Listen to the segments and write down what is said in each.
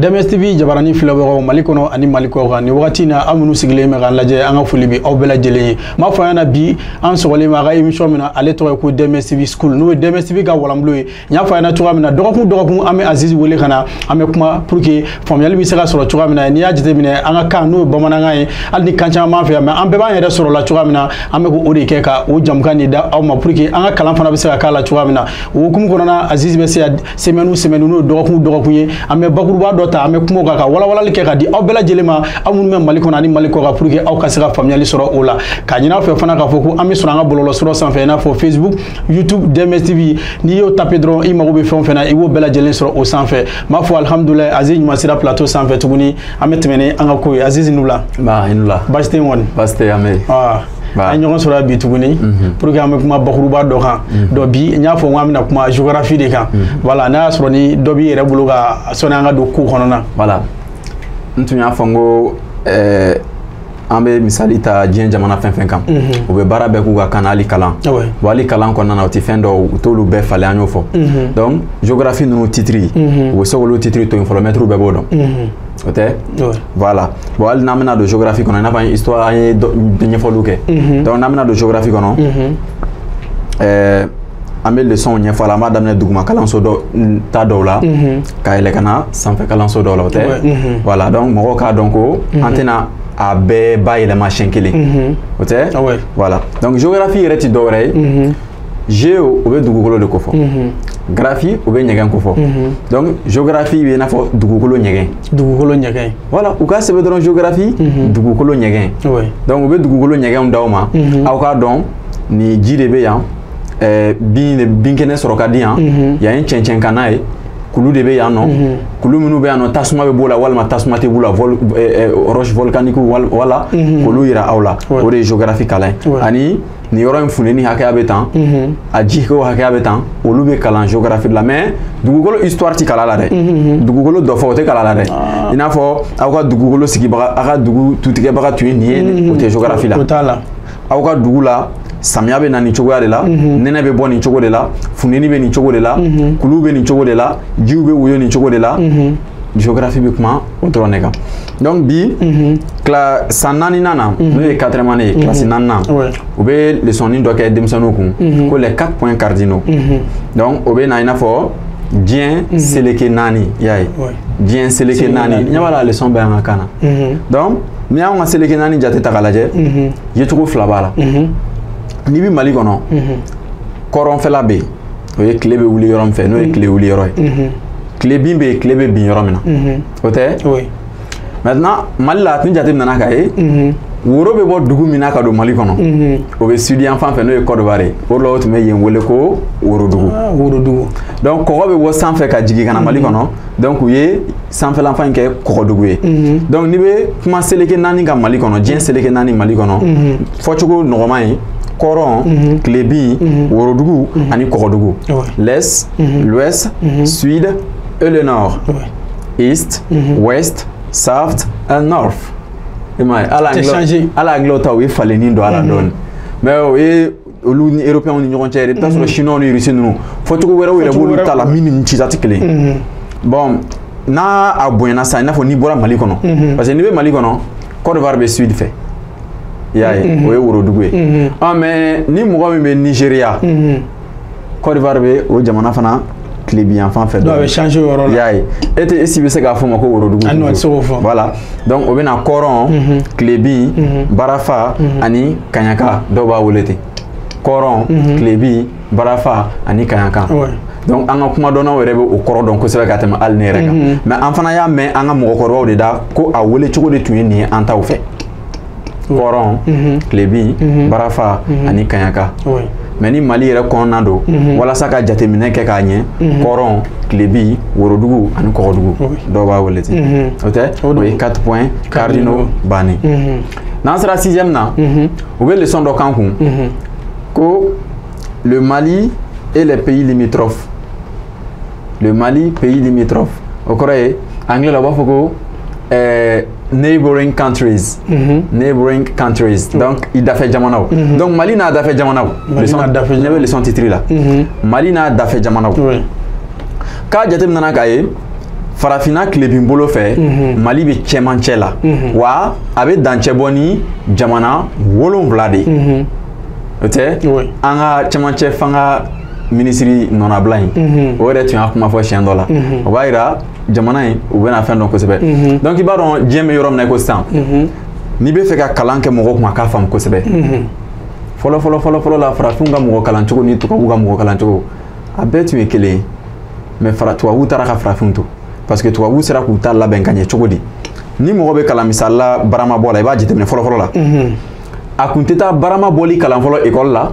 DMS TV jabarani filɛbagaw Mali kɔnɔ ani Mali kɔkan ni wagati na aw minnu sigilen bɛ k'an lajɛ, an ka foli bɛ aw bɛɛ lajɛlen ye. N b'a fɔ an ɲɛna bi an sɔgɔlen bɛ a ka émission min na, ale tɔgɔ ye ko DMS TV School, n'o ye DMS TV ka walanbulon ye. N y'a fɔ a ɲɛna cogoya min na, dɔgɔkun dɔgɔkun an bɛ Aziz wele ka na, an bɛ kuma pour que faamuyali bɛ se ka sɔrɔ cogoya min na. N'i y'a jateminɛ, an ka kan, n'o ye bamanankan ye, hali ni kan caman b'an fɛ yan, mais an bɛɛ b'an yɛrɛ sɔrɔ la cogoya min na, an bɛ k'o de kɛ ka o jamukan de da aw ma pour que an ka kalan fana bɛ se ka k'a la cogoya min na. O hukumu kɔnɔna, Aziz bɛ se ka semaine o semaine, n'o ye dɔgɔkun dɔgɔkun ye, an bɛ bakuruba dɔ ta, an bɛ kuma o kan ka walawalali kɛ ka di aw bɛɛ lajɛlen ma, aw minnu bɛ Mali kɔnɔ ani Mali kɔkan, pour que aw ka se ka faamuyali sɔrɔ o la. K'a ɲini aw fɛ fana k'a fɔ ko an bɛ sɔrɔ an ka bɔlɔlɔsira sanfɛ, i n'a fɔ Facebook, YouTube, DMS TV. N'i y'o taper dɔrɔn, i mago bɛ fɛn o fɛn na, i b'o bɛɛ lajɛlen sɔrɔ o sanfɛ. N b'a fɔ alihamudulilayi, Aziz ɲuman sera plateau sanfɛ tuguni, an bɛ tɛmɛ ni an ka ko ye. Aziz, i ni wula. Ba, i ni wula. Baasi tɛ yen kɔni? Baasi tɛ, an bɛ yen. An ye ɲɔgɔn sɔrɔ bi tuguni pour que an bɛ kuma bakuruba dɔ kan. Donc bi n y'a fɔ ko an bɛna kuma géographie de kan. Voilà, n'a y'a sɔrɔ ni dɔ b'i yɛrɛ bolo ka sɔnni an ka don ko kɔnɔna na. Voilà, n tun y'a fɔ n ko an bɛ misali ta diɲɛ jamana fɛn fɛn kan, u bɛ baara bɛɛ k'u ka kan na, hali kalan. Bon, hali kalan kɔnɔna na, u tɛ fɛn dɔw, u t'olu bɛɛ falen, an y'o fɔ. Donc géographie ninnu titre, u bɛ se k'olu titre to yen fɔlɔ, mɛtiriw bɛɛ b'o dɔn, o tɛ? Voilà. Bon, hali n'an bɛna don géographie kɔnɔ, i n'a fɔ an ye histoire, an ye ɲɛfɔliw kɛ. Donc n'an bɛna don géographie kɔnɔ, an bɛ leçon ɲɛfɔ a la. An b'a daminɛ duguma kalanso dɔ ta dɔw la ka yɛlɛ ka na sanfɛ kalanso dɔw la, o tɛ? Voilà, donc mɔgɔw k'a dɔn ko an tɛna a bɛɛ bayɛlɛma siɲɛ kelen, o tɛ? Voilà, donc géographie yɛrɛ ti dɔwɛrɛ ye. Géo, o bɛ dugukolo de kofɔ. Graphie, o bɛ ɲɛgɛn kofɔ. Donc géographie bɛ i n'a fɔ dugukolo ɲɛgɛn. Dugukolo ɲɛgɛn. Voilà, u k'a sɛbɛn dɔrɔn, géographie, dugukolo ɲɛgɛn. Donc u bɛ dugukolo ɲɛgɛnw d'aw ma, aw k'a dɔn nin ji de bɛ yan, bin de, binkɛnɛ sɔrɔ ka di yan, yan ye cɛncɛnkanna ye, kulu de bɛ yan nɔ, kulu minnu bɛ yan nɔ, tasuma bɛ b'o la walima tasuma tɛ b'u la, roche volcanique, wala k'olu yira aw la. O de ye géographie kalan ye. Ani nin yɔrɔ in funteni hakɛya bɛ tan, a ji ko hakɛya bɛ tan, olu bɛ kalan géographie la. Mais dugukolo histoire ti kalan la dɛ, dugukolo dɔfɔ o tɛ kalan la dɛ. I n'a fɔ aw ka dugukolo sigibaga, aw ka dugu tutigɛbaga tun ye nin ye, o tɛ géographie la. O t'a la. Aw ka dugu la, samiya bɛ na nin cogoya de la, nɛnɛ bɛ bɔ nin cogo de la, funteni bɛ nin cogo de la, kuluw bɛ nin cogo de la, jiw bɛ woyo nin cogo de la. Géographie bɛ kuma o dɔrɔn de kan. Donc bi kila san naaninan na, n'o ye quatrième année ye, kilasi naaninan, u bɛ leçon dɔ kɛ denmisɛnninw kun ko les quatre points cardinaux. Donc o bɛ na i n'a fɔ diɲɛ seleke naani, i y'a ye, diɲɛ seleke naani, ɲɛ b'a la, leçon bɛ an ka kan na. Donc n'i y'anw ka seleke naani jate ta k'a lajɛ, yecogo fila b'a la. N'i bɛ Mali kɔnɔ, kɔrɔnfɛla bɛ yen, o ye tile bɛ wuli yɔrɔ min fɛ, n'o ye tile wuli yɔrɔ ye. Tile bin bɛ yen, tile bɛ bin yɔrɔ min na, o tɛ? Maintenant Mali la, ni jate nana k'a ye, woro bɛ bɔ dugu min na ka don Mali kɔnɔ, o bɛ sud yan fan fɛ, n'o ye Côte d'Ivoire ye. O de la o tun bɛ yen wele ko worodugu. Worodugu. Donc kɔgɔ bɛ bɔ sanfɛ ka jigin ka na Mali kɔnɔ, donc u ye sanfɛlanfan in kɛ kɔgɔdugu ye. Donc n'i bɛ kuma seleke naani kan Mali kɔnɔ, diɲɛ seleke naani Mali kɔnɔ, fɔcogo nɔgɔman ye kɔrɔn, tilebin, worodugu ani kɔgɔdugu. L'est, l'ouest, sud et le nord. East, west, south and north. I m'a ye, hali anglais ta, u ye falenni don a la dɔɔni, mais o ye olu ni européens ni ɲɔgɔn cɛ. I bɛ taa sɔrɔ chinois ni russe ninnu, fɔcogo wɛrɛw yɛrɛ b'olu ta la min ni nin ci ta tɛ kelen ye. Bon, n'a a bonyana sisan, i n'a fɔ n'i bɔra Mali kɔnɔ, parce que n'i bɛ Mali kɔnɔ, Côte d'Ivoire bɛ sud fɛ, i y'a ye, o ye worodugu ye. Ah, mais ni mɔgɔ min bɛ Nigéria, Côte d'Ivoire bɛ o jamana fana tilebin yan fan fɛ. Donc a bɛ changer o yɔrɔ la. I y'a ye, e tɛ e si bɛ se k'a fɔ o ma ko worodugu. Ah non, a tɛ se k'o fɔ. Voilà, donc o bɛ na kɔrɔn, tilebin, barafa ani kaɲaka, dɔw b'a wele ten, kɔrɔn, tilebin, barafa ani kaɲaka. Donc an ka kumadɔnnaw yɛrɛ bɛ o kɔrɔ dɔn kosɛbɛ ka tɛmɛ hali ne yɛrɛ kan. Mais an fana y'a mɛn an ka mɔgɔkɔrɔbaw de da ko a wele cogo de tun ye nin ye an taw fɛ, kɔrɔn, tilebin, barafa ani kaɲaka. Mais ni Mali yɛrɛ kɔnɔna don, walasa ka jateminɛ kɛ k'a ɲɛ, kɔrɔn, tilebin, worodugu ani kɔgɔdugu, dɔw b'a wele ten, o tɛ? O ye quatre points cardinaux bannen. N'an sera sixième na, u bɛ leçon dɔ kan kun ko le Mali et les pays limitrophes. Le Mali, pays limitrophes, o kɔrɔ ye anglais la u b'a fɔ ko neighboring countries. Neighboring countries. Donc i dafɛ jamanaw. Donc Mali n'a dafɛ jamanaw. Ne bɛ leçon titre la. Mali n'a dafɛ jamanaw. K'a jateminɛ k'a ye Farafinna tilebin bolo fɛ, Mali bɛ cɛmancɛ la, wa a bɛ dancɛ bɔ ni jamana 7 de ye. O tɛ an ka cɛmancɛ fanga minisiri nɔnabila in, o yɛrɛ tun y'a kuma fɔ siɲɛ dɔ la. O b'a yira jamana in u bɛna fɛn dɔn kosɛbɛ. Donc i b'a dɔn diɲɛ bɛ yɔrɔ min na i ko sisan, n'i bɛ fɛ ka kalan kɛ mɔgɔw kun a k'a faamu kosɛbɛ. Fɔlɔ fɔlɔ fɔlɔ fɔlɔ la, farafinw ka mɔgɔ kalancogo ni tubabuw ka mɔgɔ kalancogo a bɛɛ tun ye kelen ye, mais tubabuw taara ka farafinw to, parce que tubabuw sera k'u ta labɛn ka ɲɛ cogo di. Ni mɔgɔ bɛ kalan misali la barama bɔ la, i b'a jateminɛ fɔlɔ fɔlɔ la, a kun tɛ taa barama bɔli kalan fɔlɔ ekɔli la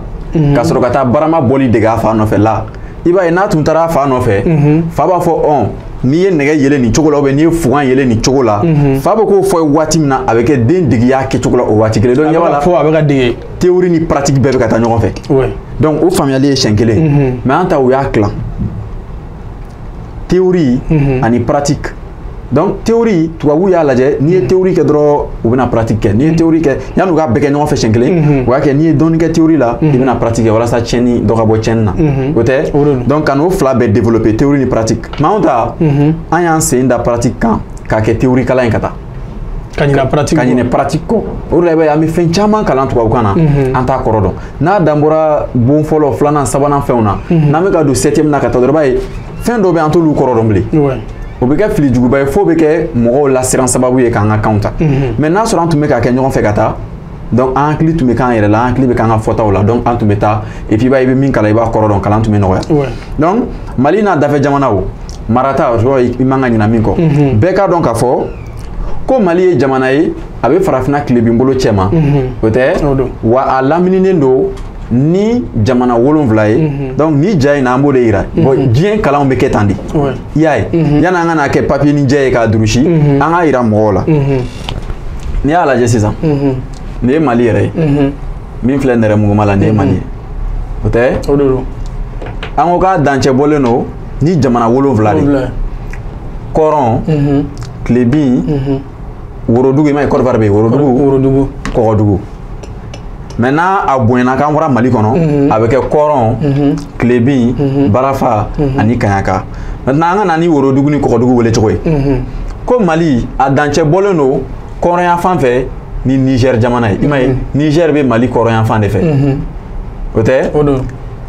ka sɔrɔ ka taa barama bɔli dege a fa nɔfɛ la. I b'a ye n'a tun taara a fa nɔfɛ, fa b'a fɔ ɔn n'i ye nɛgɛ yelen nin cogo la, ou bien n'i ye fugan yelen nin cogo la, fa bɛ k'o fɔ ye waati min na, a bɛ kɛ den degiya kɛcogo la o waati kelen. Donc ɲɛ b'a la, fo a bɛ ka dege théorie ni pratique bɛɛ bɛ ka taa ɲɔgɔn fɛ. Donc o faamuyali ye siɲɛ kelen, mais an ta u y'a tilan théorie ani pratique. Donc théorie, tubabu y'a lajɛ, n'i ye théorie kɛ dɔrɔn u bɛna pratique kɛ. N'i ye théorie kɛ, yanni u k'a bɛɛ kɛ ɲɔgɔn fɛ siɲɛ kelen, u y'a kɛ n'i ye dɔɔni kɛ théorie la, i bɛna pratique kɛ walasa tiɲɛni dɔ ka bɔ tiɲɛni na. O tɛ? Donc ka n'o fila bɛɛ développer, théorie ni pratique. Mais anw ta, an y'an sen da pratique kan k'a kɛ théorie kalan ye ka taa. Ka ɲinɛ pratique kɔ. Ka ɲinɛ pratique kɔ. O de la i b'a ye an bɛ fɛn caman kalan tubabukan na, an t'a kɔrɔ dɔn. N'a dan bɔra bon fɔlɔ, filanan, sabanan fɛnw na, n'an bɛ ka don 7e na ka taa dɔrɔn, i b'a ye fɛn dɔw bɛ yen an t'olu kɔrɔ dɔn bilen. O bɛ kɛ fili juguba ye, f'o bɛ kɛ mɔgɔw lasiran sababu ye k'an ka kanw ta. Mais n'a sɔrɔ an tun bɛ k'a kɛ ɲɔgɔn fɛ ka taa, donc an hakili tun bɛ k'an yɛrɛ la, an hakili bɛ k'an ka fɔtaw la, donc an tun bɛ taa, et puis i b'a ye i bɛ min kalan i b'a kɔrɔ dɔn, kalan tun bɛ nɔgɔya. Donc Mali n'a dafɛ jamanaw marata, i man ka ɲina min kɔ, bɛɛ k'a dɔn k'a fɔ ko Mali ye jamana ye, a bɛ farafinna tilebin bolo cɛ ma, o tɛ? Wa a lamininen don ni jamana 7 ye. Donc ni ja in na, an b'o de yira. Bon, diɲɛ kalanw bɛ kɛ tan de, i y'a ye. Yanni an ka n'a kɛ papier ni jɛ ye k'a durusi, an k'a yira mɔgɔw la. N'i y'a lajɛ sisan, nin ye Mali yɛrɛ ye, min filɛ nɛrɛmuguma la, nin ye Mali ye, o tɛ? An ko k'a dancɛ bɔlen don ni jamana 7 de ye. Kɔrɔn, tilebin, worodugu, i m'a ye Côte d'Ivoire bɛ yen, worodugu, kɔgɔdugu. Maintenant a bonyana k'an bɔra Mali kɔnɔ, a bɛ kɛ kɔrɔn, tilebin, barafa ani kaɲaka. Maintenant an ka na ni worodugu ni kɔgɔdugu wele cogo ye. Ko Mali a dancɛ bɔlen don kɔrɔnya fan fɛ ni Niger jamana ye. I m'a ye Niger bɛ Mali kɔrɔnya fan de fɛ, o tɛ?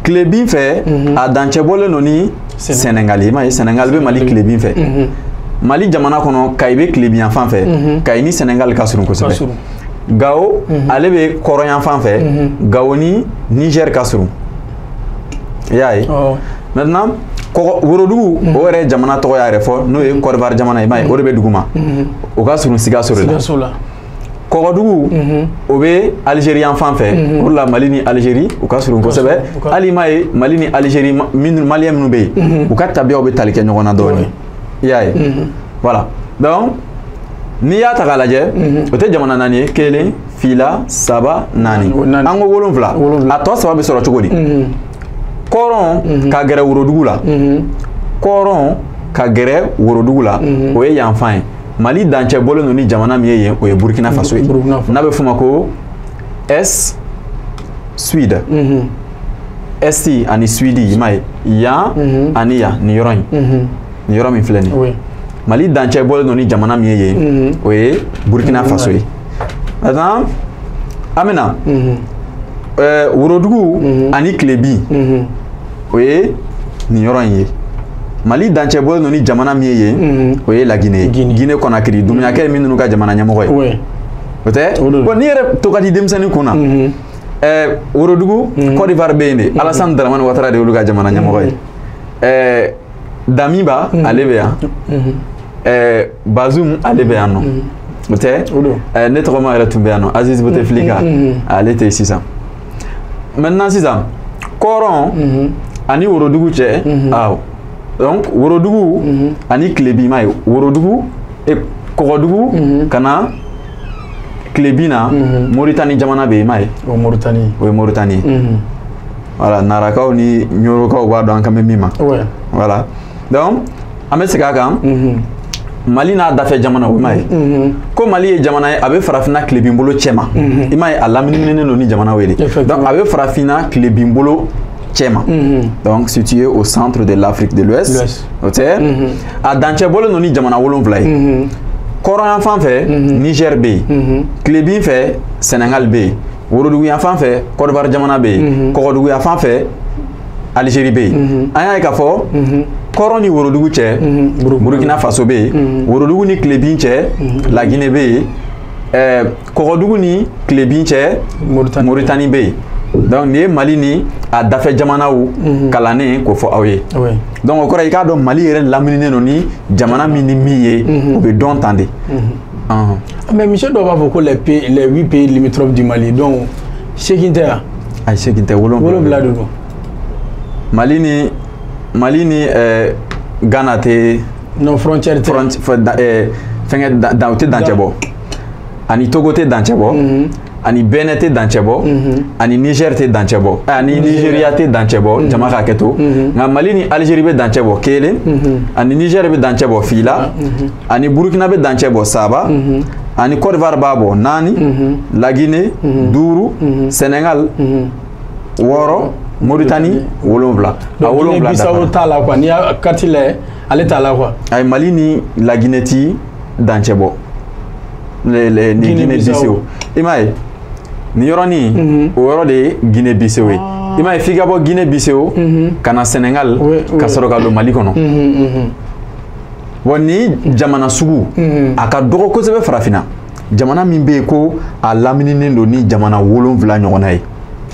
Tilebin fɛ a dancɛ bɔlen don ni Sénégal ye. I m'a ye Sénégal bɛ Mali tilebin fɛ. Mali jamana kɔnɔ, Kayi bɛ tilebin fan fɛ, Kayi ni Sénégal ka surun kosɛbɛ. Gao ale bɛ kɔrɔnyan fan fɛ, Gao ni Niger ka surun, i y'a ye. Maintenant worodugu, o yɛrɛ jamana tɔgɔ y'a yɛrɛ fɔ, n'o ye Côte d'Ivoire jamana ye, i m'a ye o de bɛ duguma, o ka surun Sikaso de la. Kɔgɔdugu, o bɛ Algérie yan fan fɛ, o de la Mali ni Algérie u ka surun kosɛbɛ. Hali i m'a ye Mali ni Algérie maliyɛn minnu bɛ yen, u ka tabiyaw bɛ tali kɛ ɲɔgɔn na dɔɔnin, i y'a ye. Voilà, donc n'i y'a ta k'a lajɛ, o tɛ jamana 4 ye, 1, 2, 3, 4, an ko 7, a tɔ 3 bɛ sɔrɔ cogo di? Kɔrɔn ka gɛrɛ worodugu la, kɔrɔn ka gɛrɛ worodugu la, o ye yan fan ye. Mali dancɛ bɔlen don ni jamana min ye yen, o ye Burkina Faso ye, n'a bɛ f'o ma ko S Sud, Est ani Sud, i m'a ye yan ani yan, nin yɔrɔ in, nin yɔrɔ min filɛ nin ye. Mali dancɛ bɔlen don ni jamana min ye yen, o ye Burkina Faso ye. Maintenant an bɛ na worodugu ani tilebin, o ye nin yɔrɔ in ye. Mali dancɛ bɔlen don ni jamana min ye yen, o ye la Guinée ye, Guinée Conakry, Doumbouya min ninnu ka jamana ɲɛmɔgɔ ye, o tɛ? Bon, n'i yɛrɛ to ka di denmisɛnnin kun na, worodugu, Côte d'Ivoire bɛ yen de, Alassane Dramane Ouattara de y'olu ka jamana ɲɛmɔgɔ ye. Damiba ale bɛ yan, Bazoum ale bɛ yan nɔ, o tɛ? Ne tɔgɔma yɛrɛ tun bɛ yan nɔ, Aziz Bouteflika ale tɛ yen sisan. Maintenant sisan kɔrɔn ani worodugu cɛ, awɔ, donc worodugu ani tilebin, ma ye worodugu kɔgɔdugu ka na tilebin na, Moritani jamana bɛ yen, ma ye o ye Moritani ye. Voilà, Narakaw ni Ɲorokaw b'a dɔn an kan bɛ min ma. Voilà, donc an bɛ segin a kan. Mali n'a dafɛ jamana, o ma ye ko Mali ye jamana ye, a bɛ farafinna tilebin bolo cɛ ma, i m'a ye a laminiminen don ni jamanaw ye de. Donc a bɛ farafinna tilebin bolo cɛma. Donc situé au centre de l'Afrique de l'Ouest. O tɛ a dancɛ bɔlen don ni jamana 7 ye. Kɔrɔn yan fan fɛ Niger bɛ yen, tilebin fɛ Sénégal bɛ yen, worodugu yan fan fɛ Côte d'Ivoire jamana bɛ yen, kɔgɔdugu yan fan fɛ Algérie bɛ yen. An y'a ye k'a fɔ kɔrɔn ni worodugu cɛ Burkina Faso bɛ yen, worodugu ni tilebin cɛ La Guinée bɛ yen, kɔgɔdugu ni tilebin cɛ Mauritanie bɛ yen. Donc nin ye Mali ni a dafɛ jamanaw kalannen k'o fɔ aw ye. Donc o kɔrɔ i k'a dɔn Mali yɛrɛ lamininen don ni jamana min ni min ye, o bɛ dɔn tan de. Mais monsieur dɔw b'a fɔ ko les pays, les 8 pays limitrophes du Mali, donc 8 tɛ yan? Ayi, 8 tɛ, 7. 7 de don. Mali ni Ghana tɛ. Non, frontière tɛ. Fɛnkɛ u tɛ dancɛ bɔ. Ani Togo tɛ dancɛ bɔ. Ani Benin tɛ dancɛ bɔ. Ani Niger tɛ dancɛ bɔ. Ani Nigeria tɛ dancɛ bɔ, jama k'a kɛ to. Nka Mali ni Algérie bɛ dancɛ bɔ 1. Ani Niger bɛ dancɛ bɔ 2. Ani Burkina bɛ dancɛ bɔ 3. Ani Côte d'Ivoire b'a bɔ 4. La Guinée 5. Sénégal 6. Mauritanie 7. A 7 Bissau t'a la quoi, n'i y'a carte lajɛ ale t'a la quoi. Ayi, Mali ni La Guinée ti dancɛ bɔ. Les Guinée Bissau. I m'a ye nin yɔrɔnin, o yɔrɔ de ye Guinée Bissau ye. I m'a ye f'i ka bɔ Guinée Bissau ka na Sénégal ka sɔrɔ ka don Mali kɔnɔ. Bon, nin jamana sugu a ka dɔgɔ kosɛbɛ farafinna. Jamana min bɛ yen ko a lamininen don ni jamana 7 ɲɔgɔnna ye.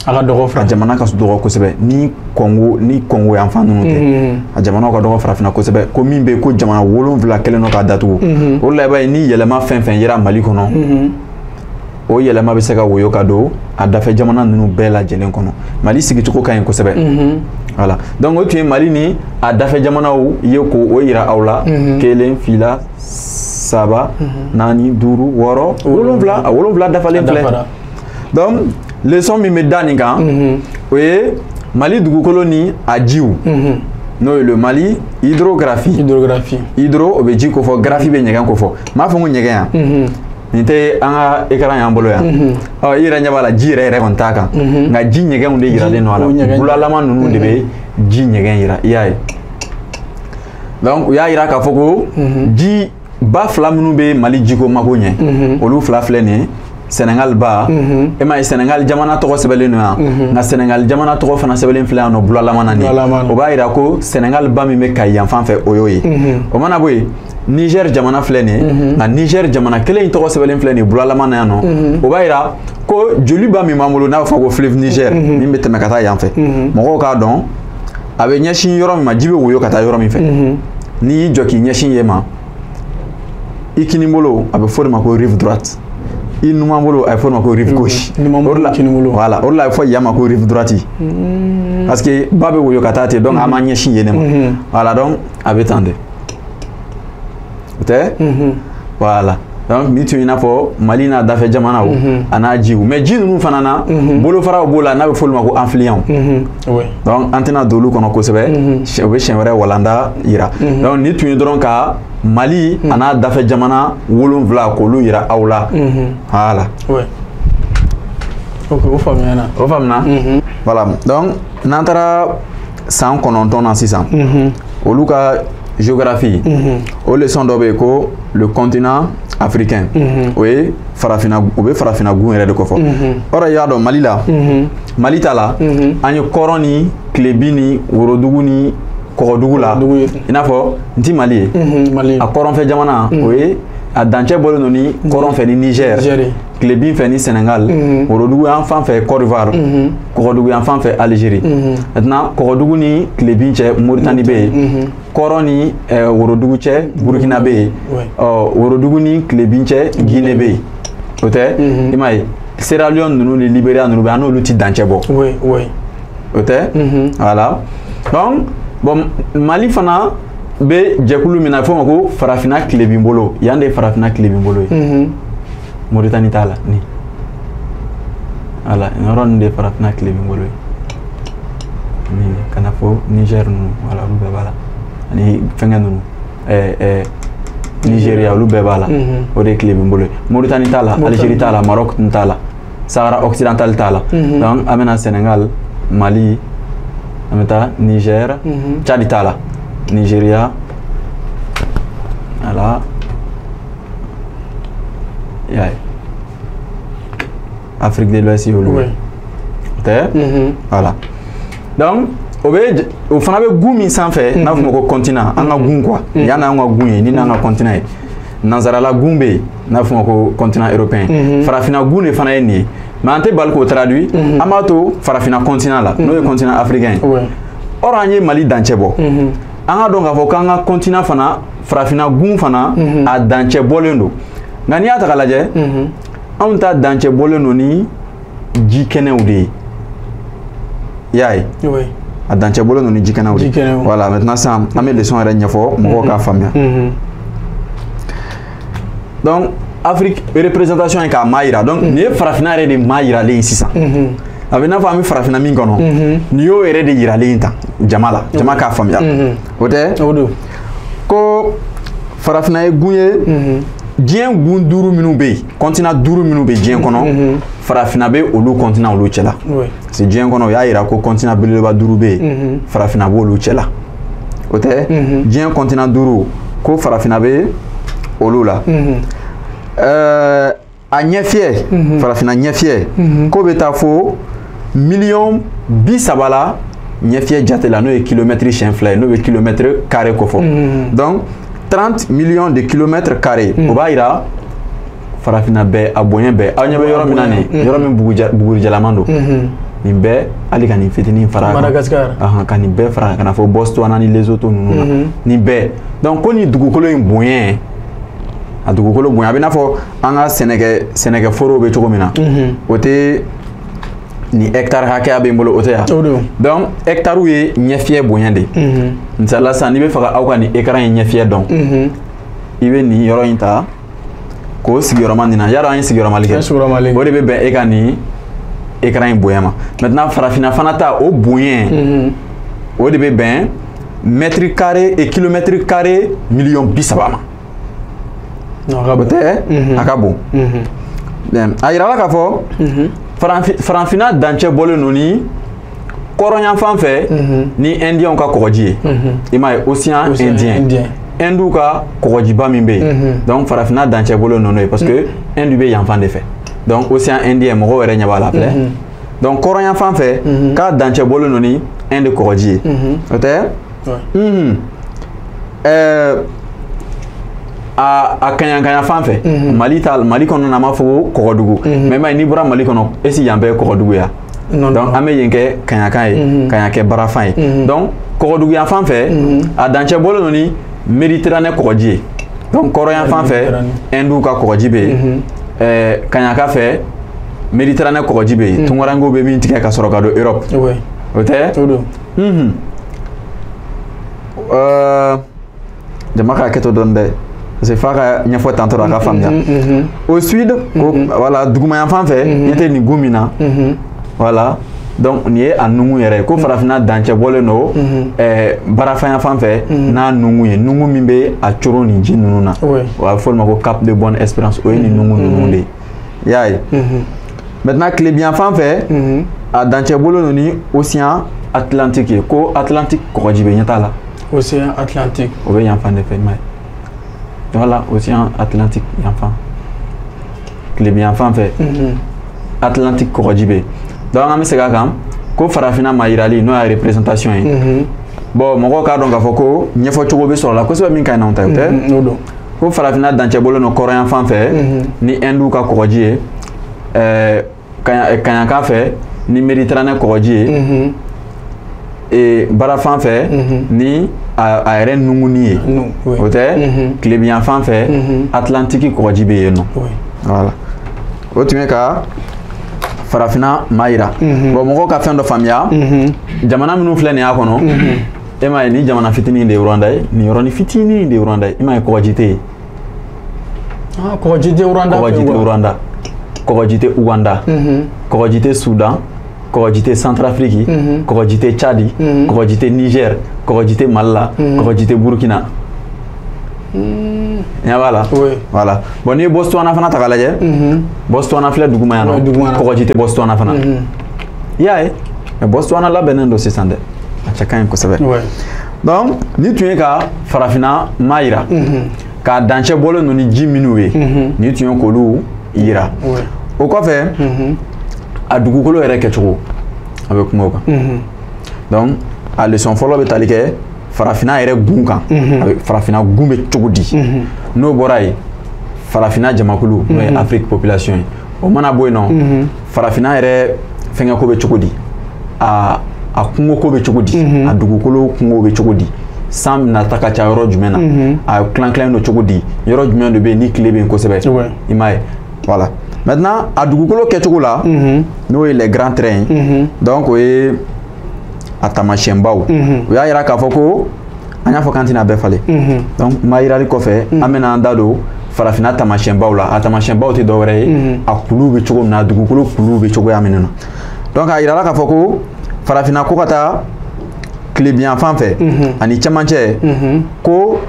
A ka dɔgɔ farafinna. A jamana ka dɔgɔ kosɛbɛ ni Kɔngo yan fan ninnu tɛ. A jamanaw ka dɔgɔ farafinna kosɛbɛ ko min bɛ yen ko jamana 7 kɛlen don k'a datugu. O de la i b'a ye ni yɛlɛma fɛn fɛn yera Mali kɔnɔ, o yɛlɛma bɛ se ka woyo ka don a dafɛ jamana ninnu bɛɛ lajɛlen kɔnɔ. Mali sigicogo ka ɲi kosɛbɛ. Voilà, donc o tun ye Mali ni a dafɛ jamanaw ye k'o yira aw la. 1 2 3 4 5 6 7, a 7 dafalen filɛ. Donc leçon min bɛ da nin kan, o ye Mali dugukolo ni a jiw. N'o ye le Mali hydrographie. Hydrographie. Hydro o bɛ ji ko fɔ, graphie bɛ ɲɛgɛn ko fɔ. N b'a fɔ ko ɲɛgɛn yan. Nin tɛ an ka écran y'an bolo yan. Ɔ, i yɛrɛ ɲɛ b'a la ji yɛrɛ yɛrɛ kɔni t'a kan. Nka ji ɲɛgɛnw de yiralen don a la. Bulalama ninnu de bɛ ji ɲɛgɛn yira, i y'a ye. Donc u y'a yira k'a fɔ ko ji ba 2 minnu bɛ Mali jiko mako ɲɛ, olu 2 filɛ nin ye. Sénégal ba, e m'a ye Sénégal jamana tɔgɔ sɛbɛnlen don yan, nka Sénégal jamana tɔgɔ fana sɛbɛnlen filɛ yan nɔ bulalama na nin ye. O b'a yira ko Sénégal ba min bɛ Kayi yan fan fɛ, o y'o ye. O mana bɔ yen, Niger jamana filɛ nin ye, nka Niger jamana kelen in tɔgɔ sɛbɛnlen filɛ nin ye bulalama na yan nɔ. O b'a yira ko joliba min b'an bolo n'a bɛ fɔ ko fleuve Niger, min bɛ tɛmɛ ka taa yan fɛ, mɔgɔw k'a dɔn a bɛ ɲɛsin yɔrɔ min ma, ji bɛ woyo ka taa yɔrɔ min fɛ. N'i y'i jɔ k'i ɲɛsin yen ma, i kini bolo a bɛ fɔ o de ma ko rive droite. I numan bolo a bɛ fɔ o ma ko rive gauche. Voilà, o de la a bɛ fɔ yan ma ko rive droite. Parce que ba bɛ woyo ka taa ten, donc an b'an ɲɛsin yen de ma. Voilà, donc a bɛ tan de. O tɛ? Voilà. Donc nin tun ye i n'a fɔ Mali n'a dafɛ jamanaw a n'a jiw. Mais ji ninnu fana na, bolofaraw b'o la n'a bɛ fɔ olu ma ko affluents. Donc an tɛna don olu kɔnɔ kosɛbɛ, o bɛ siɲɛ wɛrɛ walanda yira. Donc nin tun ye dɔrɔn ka Mali a n'a dafɛ jamana 7 k'olu yira aw la. Voilà. Ok, o faamuyana. O faamuna. Voilà, donc n'an taara san 9 na sisan, olu ka géographie, o leçon dɔ bɛ yen ko le continent africain. O ye farafinna, o bɛ farafinna gun yɛrɛ de kofɔ. Or i y'a dɔn Mali la, Mali ta la, an ye kɔrɔn ni tilebin ni worodugu ni kɔgɔdugu la, i n'a fɔ n ti Mali ye, a kɔrɔnfɛ jamana o ye a dancɛ bɔlen don ni kɔrɔn fɛ ni Niger, tilebin fɛ ni Sénégal, worodugu yan fan fɛ Côte d'Ivoire, kɔgɔdugu yan fan fɛ Algérie. Maintenant kɔgɔdugu ni tilebin cɛ Mauritanie bɛ yen, kɔrɔn ni worodugu cɛ Burkina bɛ yen, worodugu ni tilebin cɛ Guinée bɛ yen. O tɛ? I m'a ye Sierra Leone ninnu ni Libéria ninnu bɛ yen, an n'olu ti dancɛ bɔ. O tɛ? Voilà. Donc bon, Mali fana bɛ jɛkulu min na, a bɛ f'o ma ko farafinna tilebin bolo. Yan de ye farafinna tilebin bolo ye. Mauritanie t'a la ni. Voilà, nin yɔrɔ ninnu de ye farafinna tilebin bolo ye. Ni ka na fɔ Niger ninnu, voilà, olu bɛɛ b'a la. Ani fɛnkɛ ninnu, Nigeria olu bɛɛ b'a la. O de ye tilebin bolo ye. Mauritanie t'a la, Algérie t'a la, Maroc t'a la, Sahara occidental t'a la. Donc an bɛna Sénégal, Mali, An bɛ taa Niger, Tchad t'a la, Nigeria, voilà, i y'a ye, Afrique de l'Ouest y'olu ye, o tɛ? Voilà, donc o bɛ, o fana bɛ gun min sanfɛ, n'a fɔ o ma ko continent, an ka gun quoi, yan n'an ka gun ye, ni n'an ka continent ye. Nanzarala gun bɛ yen, n'a fɔ o ma ko continent européen, farafinna gun de fana ye nin ye, mais an tɛ bali k'o traduit, an b'a to farafinna continent la, n'o ye continent africain ye. Or an ye Mali dancɛ bɔ, an ka dɔn k'a fɔ k'an ka continent fana, farafinna gun fana, a dancɛ bɔlen don. Nka n'i y'a ta k'a lajɛ, anw ta dancɛ bɔlen don ni ji kɛnɛw de ye, i y'a ye, a dancɛ bɔlen don ni ji kɛnɛw de ye. Voilà, maintenant sisan an bɛ leçon yɛrɛ ɲɛfɔ mɔgɔw k'a faamuya. Donc Afrique représentation ye k'a maa yira, donc nin ye farafinna yɛrɛ de maa yiralen ye sisan. A bɛ i n'a fɔ an bɛ farafinna min kɔnɔ, nin y'o yɛrɛ de yiralen ye tan jama la, jama k'a faamuya. O tɛ? O don. Ko farafinna ye gun ye, diɲɛ gun 5 minnu bɛ yen, continent 5 minnu bɛ diɲɛ kɔnɔ, farafinna bɛ olu continent olu cɛla. Parce que diɲɛ kɔnɔ, o y'a yira ko continent belebeleba 5 bɛ yen, farafinna b'olu cɛla. O tɛ? Diɲɛ continent 5, ko farafinna bɛ olu la. A ɲɛfiyɛ, farafinna ɲɛfiyɛ, k'o bɛ taa fo miliyɔn 30 la ɲɛfiyɛ jate la, n'o ye kilomɛtiri siɲɛ 2 ye, n'o bɛ kilomɛtiri carré ko fɔ. Donc 30 millions de kilomètres carrés, o b'a yira farafinna bɛɛ a bonya bɛɛ. Aw ɲɛ bɛ yɔrɔ min na nin, yɔrɔ min bugurijalama don, nin bɛɛ, hali ka nin fitinin fara a kan, Madagascar, ka nin bɛɛ fara ka na fɔ Botswana ni Lesotho ninnu na, nin bɛɛ. Donc ko nin dugukolo in bonya, a dugukolo bonya a bɛ n'a fɔ an ka sɛnɛkɛforow bɛ cogo min na, o tɛ nin hectare hakɛya bɛ n bolo, o tɛ yan. Donc hectare ye ɲɛfiyɛ bonya de ye. Misali la sisan, n'i bɛ fɛ ka aw ka nin écran in ɲɛfiyɛ dɔn, i bɛ nin yɔrɔ in ta k'o sigiyɔrɔma nin na, yarɔ an ye sigiyɔrɔmali kɛ, o de bɛ bɛn e ka nin écran in bonya ma. Maintenant farafinna fana ta, o bonya, o de bɛ bɛn mètre carré et kilomètre carré miliyɔn 30 ma. O tɛ? A ka bon. A yirala k'a fɔ farafinna dancɛ bɔlen don ni kɔrɔnyanfan fɛ ni Indien ka kɔgɔji ye. I m'a ye, océan Indien, Hindu ka kɔgɔjiba min bɛ yen, donc farafinna dancɛ bɔlen don n'o ye, parce que Hindu bɛ yan fan de fɛ, donc océan Indien mɔgɔw yɛrɛ ɲɛ b'a la filɛ. Donc kɔrɔnyanfan fɛ k'a dancɛ bɔlen don ni Inde kɔgɔji ye, o tɛ? A kaɲa fan fɛ, Mali ta, Mali kɔnɔ na, an b'a fɔ ko kɔgɔdugu, mais i m'a ye, n'i bɔra Mali kɔnɔ, est ce que yan bɛɛ ye kɔgɔdugu ya? Donc an bɛ yen kɛ kaɲakan ye, kaɲa kɛ barafan ye. Donc kɔgɔdugu yan fan fɛ, a dancɛ bɔlen don ni Méditerranée kɔgɔji ye. Donc kɔrɔn yan fan fɛ, Hindu ka kɔgɔji bɛ yen, kaɲaka fɛ, Méditerranée kɔgɔji bɛ yen, tunkarankew bɛ min tigɛ ka sɔrɔ ka don Europe. O tɛ? Jama ka hakɛ to dɔɔni dɛ, parce que f'a ka ɲɛfɔ tantɔ a ka faamuya. Au sud, ko voilà, dugumayanfan fɛ, ɲɛ tɛ nin gun min na, voilà, donc nin ye a nungun yɛrɛ ye, ko farafinna dancɛ bɔlen don barafanyanfan fɛ n'a nungun ye, nungun min bɛ a coron nin ji ninnu na, o b'a fɔ o ma ko Cap de Bonne Espérance, o ye nin nungun ninnu de ye, i y'a ye. Maintenant tilebiyanfan fɛ, a dancɛ bɔlen don ni océan Atlantique ye, ko Atlantique kɔgɔji bɛ ɲɛ t'a la. Océan Atlantique, o bɛ yan fan de fɛ, i m'a ye. Voilà, océan Atlantique yan fan, tilebiyanfan fɛ, Atlantique kɔgɔji bɛ yen. Donc an bɛ segin a kan ko farafinna ma yirali, n'o y'a représentation ye. Bon, mɔgɔw k'a dɔn k'a fɔ ko ɲɛfɔcogo bɛ sɔrɔ a la kosɛbɛ min ka ɲi n'anw ta ye, o tɛ? Ko farafinna dancɛ bɔlen don kɔrɔnyanfan fɛ ni Hindu ka kɔgɔji ye, kaɲaka fɛ ni Méditerranée kɔgɔji ye, barafan fɛ ni a yɛrɛ nunguni ye, o tɛ? Tilebiyanfan fɛ, Atlantique kɔgɔji bɛ yen nɔ. Voilà, o tun ye ka farafinna maa yira. Bon, mɔgɔw ka fɛn dɔ faamuya, jamana minnu filɛ nin y'a kɔnɔ, e m'a ye, nin jamana fitinin de ye Rwanda ye, nin yɔrɔnin fitinin de ye Rwanda ye, i m'a ye, kɔgɔji tɛ yen. Kɔgɔji tɛ Rwanda. Kɔgɔji tɛ Rwanda, kɔgɔji tɛ Uganda, kɔgɔji tɛ Soudan, kɔgɔji tɛ Centrafrique, kɔgɔji tɛ Tchad, kɔgɔji tɛ Niger, kɔgɔji tɛ Mali la, kɔgɔji tɛ Burkina. Ɲɛ b'a la. Voilà. Bon, n'i ye Botswana fana ta k'a lajɛ, Botswana filɛ duguma yan nɔ, kɔgɔji tɛ Botswana fana. I y'a ye, mais Botswana labɛnnen don sisan dɛ, A cɛ ka ɲi kosɛbɛ. Donc ni tun ye ka farafinna ma yira, k'a dancɛ bɔlen don ni ji minnu ye, ni tun ye k'olu yira. O kɔfɛ, a dugukolo yɛrɛ kɛcogo, a bɛ kuma o kan. Donc a leçon fɔlɔ bɛ tali kɛ farafinna yɛrɛ gun kan. A bɛ farafinna gun bɛ cogo di? N'o bɔra yen, farafinna jamakulu, n'o ye Afrique population ye, o mana bɔ yen nɔ, farafinna yɛrɛ fɛngɛ ko bɛ cogo di? A kungo ko bɛ cogo di? A dugukolo kungo bɛ cogo di? San nata ka ca yɔrɔ jumɛn na? A tilan tilan don cogo di? Yɔrɔ jumɛn de bɛ yen ni tile bɛ yen kosɛbɛ? I m'a ye? Voilà. Maintenant, a dugukolo kɛcogo la, n'o ye les grands traits ye, donc o ye a taamasiyɛnbaw. O y'a yira k'a fɔ ko an y'a fɔ k'an tɛna bɛɛ falen. Donc ma yirali kɔfɛ, an bɛna an da don farafinna taamasiyɛnbaw la. A taamasiyɛnbaw tɛ dɔwɛrɛ ye, a kuluw bɛ cogo min na, dugukolo kuluw bɛ cogoya min na. Donc a yirala k'a fɔ ko farafinna ko ka taa tilebiyan fan fɛ ani cɛmancɛ, ko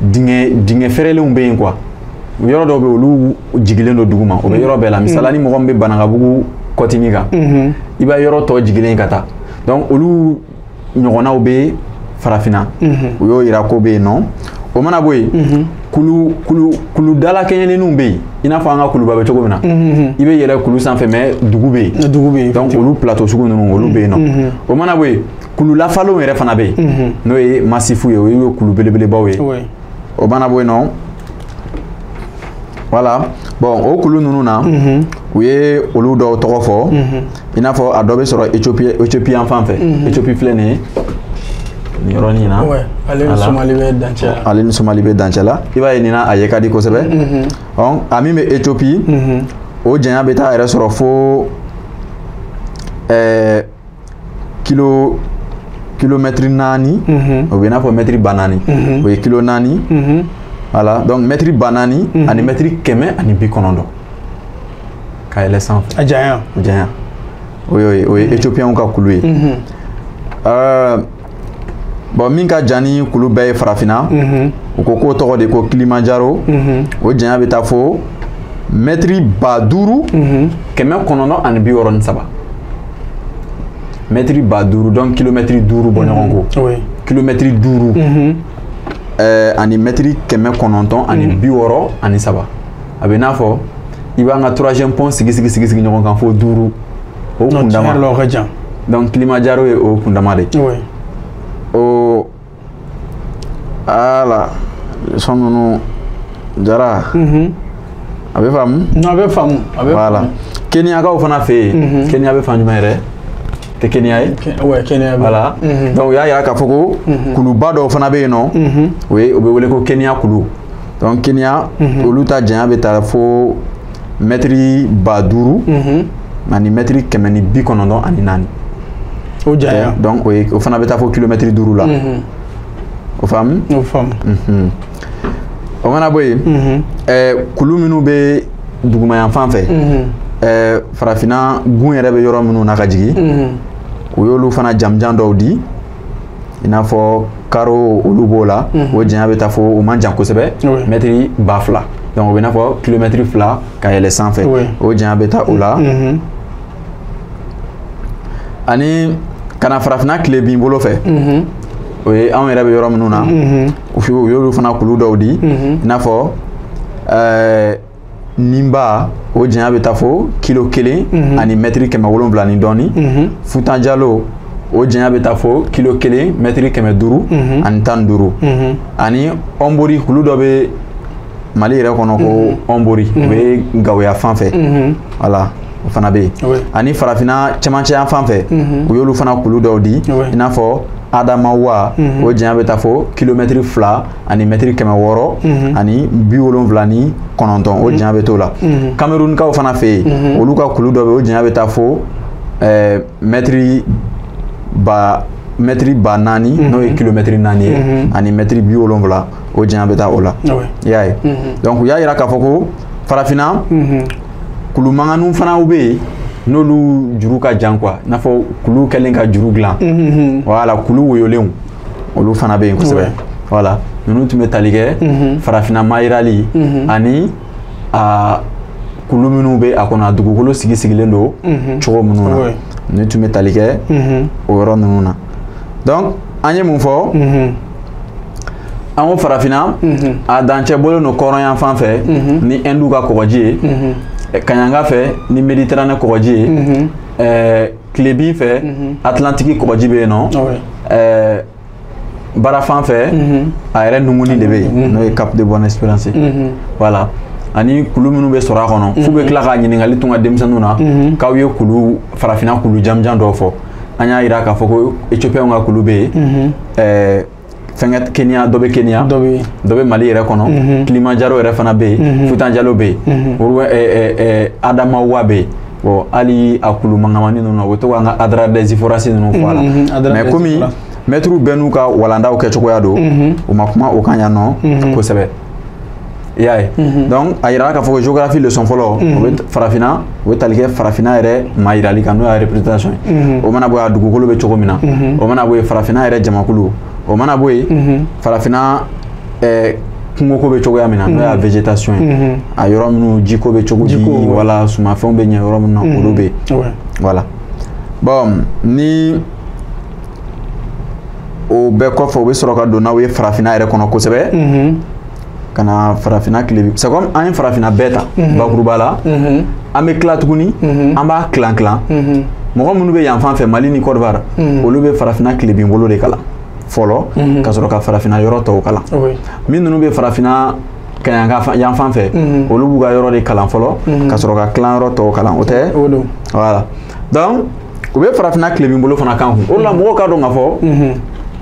dingɛ fɛrɛlenw bɛ yen quoi. Yɔrɔ dɔw bɛ yen, olu jigilen don dugu ma, o bɛ yɔrɔ bɛɛ la. Misala ni mɔgɔ min bɛ Banankabugu kɔtini kan, i b'a yɔrɔ tɔ jigilen ka taa. Donc olu ɲɔgɔnnaw bɛ farafinna, u y'o yira ko bɛ yen nɔ. O mana bɔ yen, kulu dalakɛɲɛnenw bɛ yen, i n'a fɔ an ka kuluba bɛ cogo min na. I bɛ yɛlɛ kulu sanfɛ, mais dugu bɛ yen. Dugu bɛ yen. Donc olu plateau sugu ninnu, olu bɛ yen nɔ. O mana bɔ yen, kulu lafalenw yɛrɛ fana bɛ yen, n'o ye masifu ye, o ye kulu belebelebaw ye. O mana bɔ yen nɔ, voilà. Bon, o kulu ninnu na, u ye olu dɔw tɔgɔ fɔ, i n'a fɔ a dɔ bɛ sɔrɔ Éthiopie yan fan fɛ. Éthiopie filɛ nin ye nin yɔrɔnin in na. Ale ni Somali bɛ dancɛ la. Ale ni Somali bɛ dancɛ la. I b'a ye nin na, a ye ka di kosɛbɛ. Donc a min bɛ Éthiopie, o janya bɛ taa yɛrɛ sɔrɔ fo kilomɛtiri 4. O bɛ i n'a fɔ mɛtiri 4000. O ye kilo 4. Voilà, donc mɛtiri 4000 ani mɛtiri 190 ka yɛlɛ sanfɛ. A janya. O janya. O ye Éthiopiens ka kulu ye. Bon, min ka jan ni kulu bɛɛ ye farafinna, u ko k'o tɔgɔ de ko Kilimanjaro. O janya bɛ taa fo mɛtiri 5963. Mɛtiri 5000, donc kilomɛtiri 5 bɔ ɲɔgɔn kɔ. Kilomɛtiri 5. Ani mɛtiri 963. A bɛ n'a fɔ i b'an ka troisième pont sigi sigi sigi sigi ɲɔgɔn kan fo 5. O kundama. Donc Kilimanjaro ye o kundama de. O ala leçon ninnu jara. A bɛ faamu? Non, a bɛ faamu. Voilà. Kenyakaw fana fɛ yen. Kenya bɛ fan jumɛn yɛrɛ? Tɛ Kenya ye? Ouais, Kenya. Voilà. Donc u y'a yira k'a fɔ ko kuluba dɔw fana bɛ yen nɔ, o ye o bɛ wele ko Kenya kulu. Donc Kenya, olu ta janya bɛ taa fo mɛtiri 5000 ani mɛtiri 194. O janya. Donc o fana bɛ taa fo kilomɛtiri 5 la. O faamu? O faamu. O mana bɔ yen, kulu minnu bɛ duguma fan fɛ, farafinna gun yɛrɛ bɛ yɔrɔ minnu na ka jigin, u y'olu fana jamujan dɔw di, i n'a fɔ karo olu b'o la. O janya bɛ taa fo, o man jan kosɛbɛ, mɛtiri 2000. Donc o bɛ n'a fɔ kilomɛtiri 2 ka yɛlɛ sanfɛ. O janya bɛ taa o la. Ani ka na farafinna tilebin bolo fɛ, o ye anw yɛrɛ bɛ yɔrɔ minnu na, u y'olu fana kulu dɔw di, i n'a fɔ Nimba, o janya bɛ taa fo kilo 1 ani mɛtiri 700 ni dɔɔni. Futanjalo, o janya bɛ taa fo kilo 1 mɛtiri 515. Ani Ɔnbori, kulu dɔ bɛ Mali yɛrɛ kɔnɔ ko Ɔnbori, o bɛ Gawoya fan fɛ. Voilà, o fana bɛ yen. Ani farafinna cɛmancɛ yan fan fɛ, u y'olu fana kulu dɔw di, i n'a fɔ Adamawa, o janya bɛ taa fo kilomɛtiri 2 ani mɛtiri 679, o janya bɛ t'o la. Kamerunkaw fana fɛ yen, olu ka kulu dɔ bɛ yen, o janya bɛ taa fo mɛtiri 4000, n'o ye kilomɛtiri 4 ye, ani mɛtiri 70, o janya bɛ taa o la. I y'a ye? Donc u y'a yira k'a fɔ ko farafinna kulu mankanninw fana bɛ yen, n'olu juru ka jan quoi, i n'a fɔ kulu kɛlen ka juru dilan. Voilà, kulu woyolenw, olu fana bɛ yen kosɛbɛ. Voilà, ninnu tun bɛ tali kɛ farafinna mayirali ani a kulu minnu bɛ a kɔnɔ, a dugukolo sigi sigilen don cogo minnu na. Ninnu tun bɛ tali kɛ o yɔrɔ ninnu na. Donc an ye mun fɔ? An ko farafinna a dancɛ bɔlen don kɔrɔn yan fan fɛ ni Hindu ka kɔgɔji ye, Kaɲanga fɛ ni Méditerranée kɔgɔji ye, tilebin fɛ Atlantique kɔgɔji bɛ yen nɔ, Barafan fɛ a yɛrɛ nunguni de bɛ yen, n'o ye Cap de Bonne Espérance. Voilà. Ani kulu minnu bɛ sɔrɔ a kɔnɔ, f'u bɛ tila ka ɲininkali tun ka denmisɛnninw na k'aw ye kulu farafinna kulu jamujan dɔw fɔ. An y'a yira k'a fɔ ko Éthiopiens ka kulu bɛ yen, fɛnkɛ Kenya dɔ bɛ Kenya, dɔ bɛ Mali yɛrɛ kɔnɔ, Kilimanjaro yɛrɛ fana bɛ yen, Futanjalo bɛ yen, Adamawa bɛ yen. Bon, hali a kulu mangamani ninnu na, u bɛ to k'an ka Adrar des Iforas ninnu fɔ a la, mais komi mɛtiriw bɛɛ n'u ka walandaw kɛcogoya don, u ma kuma o kan yan nɔ kosɛbɛ. I y'a ye? Donc a yirala k'a fɔ ko géographie leçon fɔlɔ, o bɛ farafinna, o bɛ tali kɛ farafinna yɛrɛ maa yirali kan, n'o y'a représentation ye. O mana bɔ yen, a dugukolo bɛ cogo min na, o mana bɔ yen, farafinna yɛrɛ jamakulu, o mana bɔ yen, farafinna kungoko bɛ cogoya min na, n'o y'a végétation ye, a yɔrɔ minnu jiko bɛ cogo di, wala sumafɛnw bɛ ɲɛ yɔrɔ min na, olu bɛ yen. Voilà. Bon, ni o bɛɛ kɔfɛ, u bɛ sɔrɔ ka don n'aw ye farafinna yɛrɛ kɔnɔ kosɛbɛ, ka na farafinna tile. C'est comme an ye farafinna bɛɛ ta bakuruba la, an bɛ tila tuguni, an b'a tilan tilan. Mɔgɔ minnu bɛ yan fan fɛ, Mali ni Côte d'Ivoire, olu bɛ farafinna tilebin bolo de kalan fɔlɔ, ka sɔrɔ ka farafinna yɔrɔ tɔw kalan. Min ninnu bɛ farafinna kaɲanka yan fan fɛ, olu b'u ka yɔrɔ de kalan fɔlɔ, ka sɔrɔ ka tilan yɔrɔ tɔw kalan. O tɛ? Voilà. Donc u bɛ farafinna tilebin bolo fana kan kun. O de la mɔgɔw k'a dɔn k'a fɔ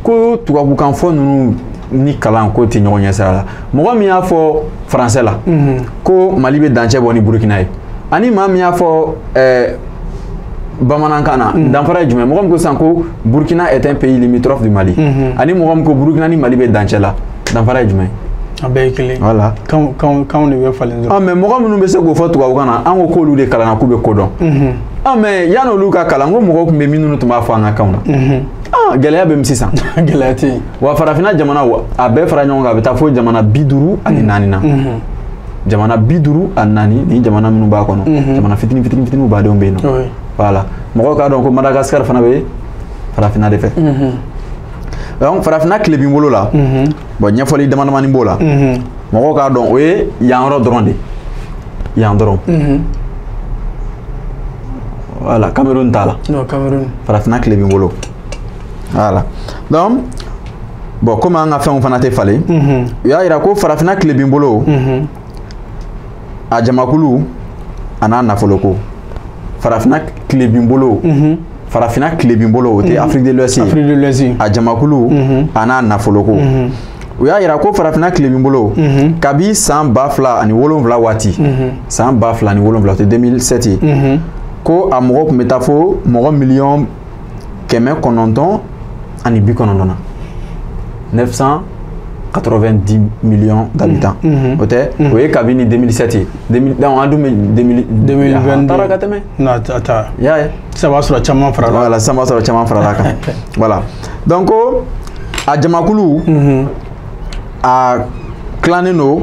ko tubabukan fɔ ninnu ni kalan ko tɛ ɲɔgɔn ɲɛ sira la. Mɔgɔ min y'a fɔ français la ko Mali bɛ dancɛ bɔ ni Burukina ye, ani maa min y'a fɔ bamanankan na, danfara ye jumɛn? Mɔgɔ min ko sisan ko Burkina est un pays limitrophe du Mali, ani mɔgɔ min ko Burkina ni Mali bɛ dancɛ la, danfara ye jumɛn? A bɛɛ ye kelen. Voilà. Kanw de bɛ falen dɔrɔn. Mais mɔgɔ minnu bɛ se k'o fɔ tubabukan na, an ko k'olu de kalanna k'u bɛ ko dɔn. Mais yan'olu ka kalan, ko mɔgɔw tun bɛ minnu tun b'a fɔ an ka kanw na. Gɛlɛya bɛ min sisan? Gɛlɛya tɛ yen. Wa farafinna jamanaw a bɛɛ fara ɲɔgɔn kan, a bɛ taa fo jamana 54 na. Jamana 54 ni jamana minnu b'a kɔnɔ, jamana fitinin fitinin fitininw badenw bɛ yen nɔ. Voilà. Mɔgɔw k'a dɔn ko Madagascar fana bɛ farafinna de fɛ. Donc farafinna tilebin bolo la, bon, ɲɛfɔli dama damani b'o la. Mɔgɔw k'a dɔn o ye yan yɔrɔ dɔrɔn de, yan dɔrɔn. Voilà, Cameroun t'a la. Non, Cameroun. Farafinna tilebin bolo. Voilà. Donc bon, komi an ka fɛnw fana tɛ falen, u y'a yira ko farafinna tilebin bolo, a jamakulu a n'a nafoloko. Farafinna tilebin bolo, farafinna tilebin bolo, o tɛ Afrique de l'Ouest ye. Afrique de l'Ouest. A jamakulu a n'a nafoloko. U y'a yira ko farafinna tilebin bolo, kabi san 2007 waati, san 2007, o tɛ 2007 ye, ko a mɔgɔ tun bɛ taa fo mɔgɔ 990 miliyɔn na, 990 millions d'habitants. O tɛ? O ye kabini 2007 ye. Donc an dun bɛ 2022. A taara ka tɛmɛ. Non, a taara. I y'a ye? Sisan b'a sɔrɔ caman farala. Voilà, sisan b'a sɔrɔ caman farala kan. Voilà. Donc ko a jamakulu, a tilannen don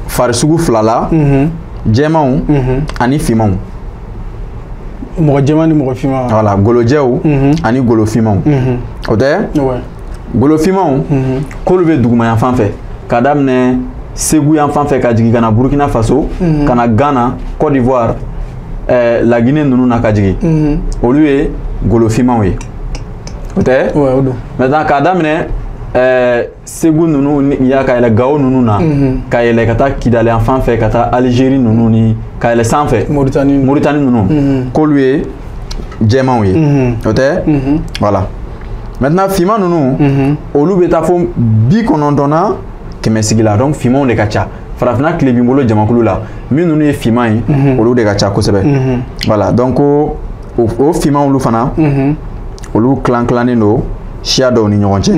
farisugu fila la, jɛmanw ani finmanw. Mɔgɔ jɛman ni mɔgɔ finman. Voilà, golojɛw ani golo finmanw. O tɛ? Golo finmanw, k'olu bɛ duguma yan fan fɛ, ka daminɛ Segu yan fan fɛ ka jigin ka na Burkina Faso, ka na Ghana, Côte d'Ivoire, La Guinée ninnu na ka jigin. Olu ye golo finmanw ye. O tɛ? O don. Maintenant k'a daminɛ Segu ninnu ya ka yɛlɛ Gao ninnu na, ka yɛlɛ ka taa Kidali yan fan fɛ, ka taa Algérie ninnu ni ka yɛlɛ sanfɛ, Mauritanie ninnu, k'olu ye jɛmanw ye. O tɛ? Voilà. Maintenant finman ninnu, olu bɛ taa fo 90 na 100 sigi la. Donc finmanw de ka ca farafinna tilebin bolo jamakulu la. Min ninnu ye finman ye, olu de ka ca kosɛbɛ. Voilà. Donc o finman olu fana, olu tilan tilannen don siya dɔw ni ɲɔgɔn cɛ.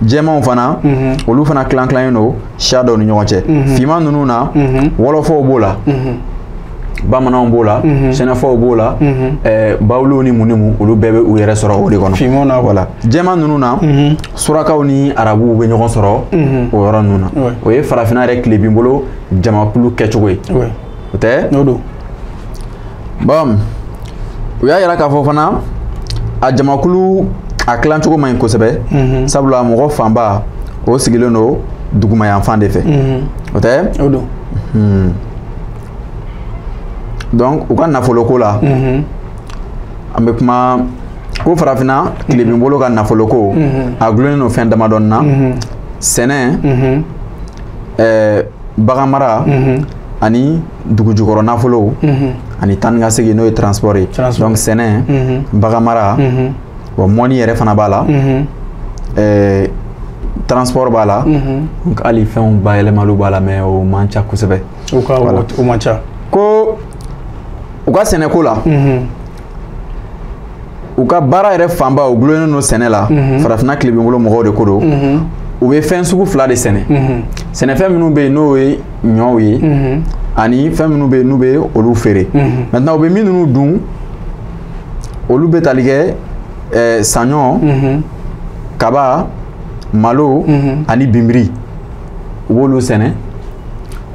Jɛmanw fana, olu fana tilan tilannen don siya dɔw ni ɲɔgɔn cɛ. Finman ninnu na, wɔlɔfɔw b'o la, bamananw b'o la, sɛnɛfɔw b'o la, bawuliw ni mun ni mun, olu bɛɛ bɛ u yɛrɛ sɔrɔ o de kɔnɔ. Finmanw na. Voilà. Jɛman ninnu na, surakaw ni arabuw bɛ ɲɔgɔn sɔrɔ o yɔrɔ ninnu na. O ye farafinna yɛrɛ tilebin bolo jamakulu kɛcogo ye. O tɛ? O don. Bon, u y'a yira k'a fɔ fana a jamakulu a tilancogo man ɲi kosɛbɛ, sabula mɔgɔ fanba o sigilen don dugumayanfan de fɛ, o tɛ? O don. Donc u ka nafoloko la, an bɛ kuma ko farafinna tilebinbolo ka nafoloko a gulonnen don fɛn damadɔni na: sɛnɛ, baganmara ani dugujukɔrɔ nafolo ani taa ni ka segin, n'o ye transport ye. Donc sɛnɛ, baganmara, bon, mɔni yɛrɛ fana b'a la, transport b'a la, donc hali fɛnw bayɛlɛmaliw b'a la, mais o man ca kosɛbɛ. O ka o man ca. Ko u ka sɛnɛko la, u ka baara yɛrɛ fanba o gulonnen don sɛnɛ la. Farafinna tilebinbolo mɔgɔw de ko don. U bɛ fɛn sugu fila de sɛnɛ: sɛnɛfɛn minnu bɛ yen n'o ye ɲɔw ye, ani fɛn minnu bɛ yen n'u bɛ olu feere. Maintenant, u bɛ minnu dun, olu bɛ tali kɛ saɲɔ, kaba, malo ani binbiri. U b'olu sɛnɛ.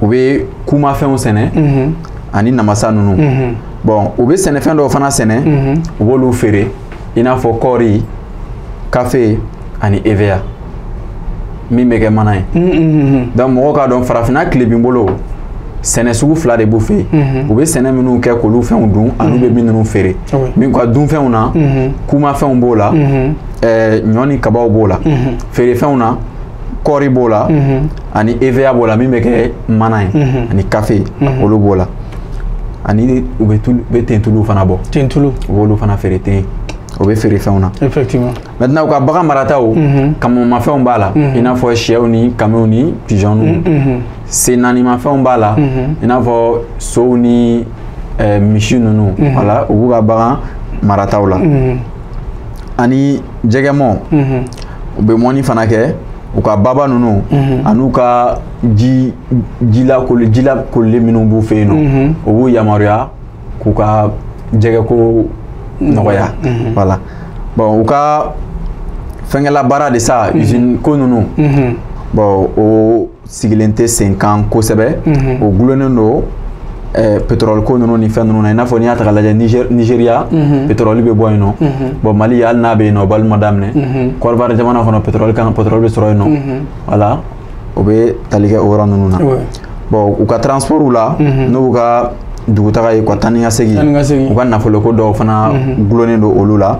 U bɛ kumafɛnw sɛnɛ ani namasa ninnu. Bon, u bɛ sɛnɛfɛn dɔw fana sɛnɛ, u b'olu feere, i n'a fɔ kɔɔri, kafe ani EVA min bɛ kɛ mana ye. Donc mɔgɔw k'a dɔn, farafinna tilebinbolo, sɛnɛ sugu fila de b'u fɛ yen: u bɛ sɛnɛ minnu kɛ k'olu fɛnw dun, ani u bɛ minnu feere. Min ka dunfɛnw na, kumafɛnw b'o la, ɲɔ ni kabaw b'o la. Feerefɛnw na, kɔɔri b'o la ani EVA b'o la min bɛ kɛ mana ye, ani kafe, olu b'o la. Ani u bɛ tulu, u bɛ tentulu fana bɔ. Tentulu. U b'olu fana feere ten, o bɛ feere fɛnw na. Effectivement. Maintenant, u ka bagan marataw, kamamafɛnw b'a la, i n'a fɔ sɛw ni kamiw ni pigeonw. Sen naanimafɛnw b'a la, i n'a fɔ sow ni misi ninnu. Voilà, u b'u ka bagan marataw la. Ani jɛgɛmɔ, u bɛ mɔni fana kɛ. U ka baba ninnu an'u ka ji jila kolilen minnu b'u fɛ yen nɔ, o b'u yamaruya k'u ka jɛgɛko nɔgɔya. Voilà. Bon, u ka fɛnkɛla baara de sa, usine ko ninnu, bon, o sigilen tɛ sen kan kosɛbɛ. O gulonnen don pétrole ko ninnu ni fɛn ninnu na. I n'a fɔ n'i y'a ta k'a lajɛ, Nigéria, pétrole bɛ bɔ yen nɔ. Bon, Mali, hali n'a bɛ yen nɔ, o bali ma daminɛ. Côte d'Ivoire jamana kɔnɔ, pétrole kan, pétrole bɛ sɔrɔ yen nɔ. Voilà, o bɛ tali kɛ o yɔrɔ ninnu na. Bon, u ka transport la, n'u ka dugutaga ye, ka taa ni ka segin, u ka nafoloko dɔw fana gulonnen don olu la.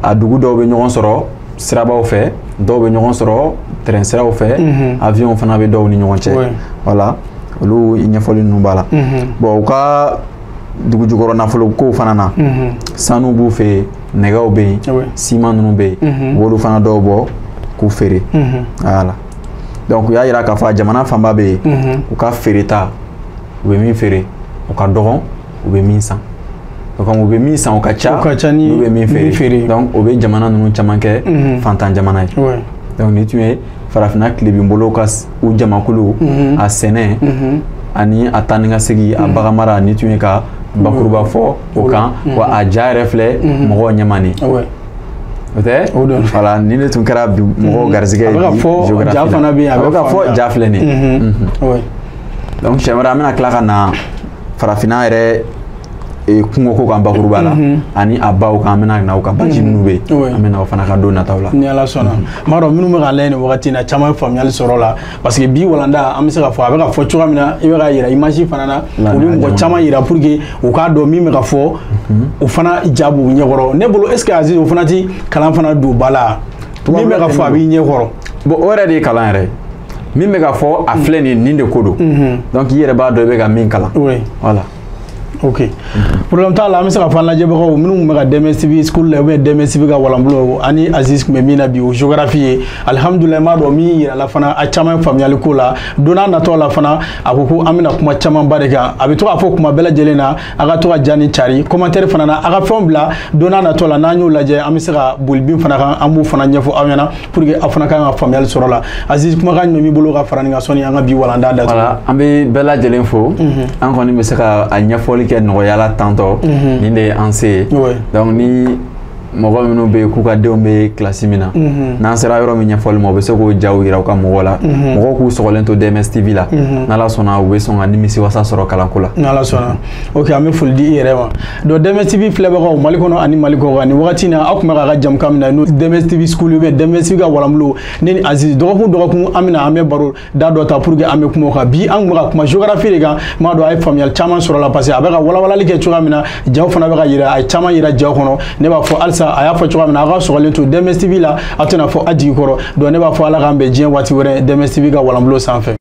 A dugu dɔw bɛ ɲɔgɔn sɔrɔ sirabaw fɛ, dɔw bɛ ɲɔgɔn sɔrɔ train siraw fɛ, avion fana bɛ dɔw ni ɲɔgɔn cɛ. Voilà, olu ɲɛfɔli ninnu b'a la. Bon, u ka dugu jukɔrɔ nafolo kow fana na, sanu b'u fɛ yen, nɛgɛw bɛ yen, siman ninnu bɛ yen, u b'olu fana dɔw bɔ k'u feere. Voilà. Donc u y'a yira k'a fɔ a jamana fanba bɛ yen, u ka feereta, u bɛ min feere, o ka dɔgɔn u bɛ min san. Donc u bɛ min san, o ka ca n'u bɛ min feere. Donc o bɛ jamana ninnu caman kɛ fantan jamana ye. Donc nin tun ye farafinna tilebinbolo ka u jamakulu, a sɛnɛ ani a taa ni ka segin, a baganmara. Nin tun ye ka bakuruba fɔ o kan. Wa a ja yɛrɛ filɛ mɔgɔw ɲɛma nin, o tɛ? Voilà, nin de tun kɛra bi mɔgɔw garisɛgɛ ye. A bɛ ka fɔ ja fana bɛ yen. A bɛ ka fɔ ja filɛ nin ye. Donc siɲɛ wɛrɛ, an bɛna tila ka na farafinna yɛrɛ kungo ko kan bakuruba la, ani a baw kan. An bɛna na u ka baji minnu bɛ yen, an bɛna o fana ka don nataw la. Ni Ala sɔnna. N b'a dɔn minnu bɛ k'a lajɛ nin wagati in na, caman ye faamuyali sɔrɔ la, parce que bi walanda, an bɛ se k'a fɔ a bɛ ka fɔ cogoya min na, i bɛ k'a yira image fana na, u bɛ mɔgɔ caman yira pour que u k'a dɔn min bɛ ka fɔ, o fana ja b'u ɲɛkɔrɔ. Ne bolo, est ce que Aziz, o fana ti kalan fana don ba la, min bɛ ka fɔ a b'i ɲɛkɔrɔ? Bon, o yɛrɛ de ye kalan yɛrɛ ye. Min bɛ ka fɔ a filɛ nin ye, nin de ko don. Donc i yɛrɛ b'a dɔn i bɛ ka min kalan. Voilà. Ok, problème t'a la. An bɛ se ka fɔ an lajɛbagaw minnu tun bɛ ka Dɛmɛ TV School la, ou bien Dɛmɛ TV ka walanbolo ani Aziz tun bɛ min na bi, o géographie ye. Alihamudulilayi, n b'a dɔn min yirala fana, a caman ye faamuyali ko la. Don n'a nataw la fana, a ko ko an bɛna kuma camanba de kan. A bɛ to k'a fɔ kuma bɛɛ lajɛlen na, a ka to ka ja ni cari commentaire fana na, a ka fɛnw bila. Don n'a nataw la, n'an y'o lajɛ, an bɛ se ka boli bin fana kan, an b'o fana ɲɛfɔ aw ɲɛna pour que aw fana kan ka faamuyali sɔrɔ la. Aziz, kumakan jumɛn b'i bolo ka fara nin kan sɔnni an ka bi walanda datugu? Voilà, an bɛ bɛɛ lajɛlen fo. An kɔni bɛ se ka a ɲɛfɔli kɛ nɔgɔya la tantɔ. Nin de ye an se ye. Donc ni Mɔgɔ minnu bɛ yen k'u ka denw bɛ kilasi min na, n'an sera yɔrɔ min ɲɛfɔli ma, u bɛ se k'o jaw yira u ka mɔgɔw la. Mɔgɔw k'u sɔgɔlen to DMS TV la, n'Ala sɔnna, u bɛ sɔn ka nimisiwasa sɔrɔ kalanko la. N'Ala sɔnna. Ok, an bɛ foli di i yɛrɛ ma. Donc DMS TV filɛbagaw Mali kɔnɔ ani Mali kɔkan, nin wagati in na, aw tun bɛ k'a ka jamukan min na, n'o DMS TV School ou bien DMS TV ka walanbolo, ne ni Aziz, dɔgɔkun dɔgɔkun an bɛna an bɛ baro da dɔ ta pour que an bɛ kuma o kan. Bi an tun bɛ ka kuma géographie de kan. N b'a dɔn a ye faamuyali caman sɔrɔ a la, parce que a bɛ ka walawalali kɛ cogoya min na, jaw fana bɛ ka yira, a ye caman yira jaw kɔnɔ. Ne b'a fɔ halisa, a y'a fɔ cogoya min na, aw ka sɔgɔlen to DMS TV la, aw tɛna fɔ a jigi kɔrɔ. Donc ne b'a fɔ Ala k'an bɛn diɲɛ waati wɛrɛ DMS TV ka walanbolo sanfɛ.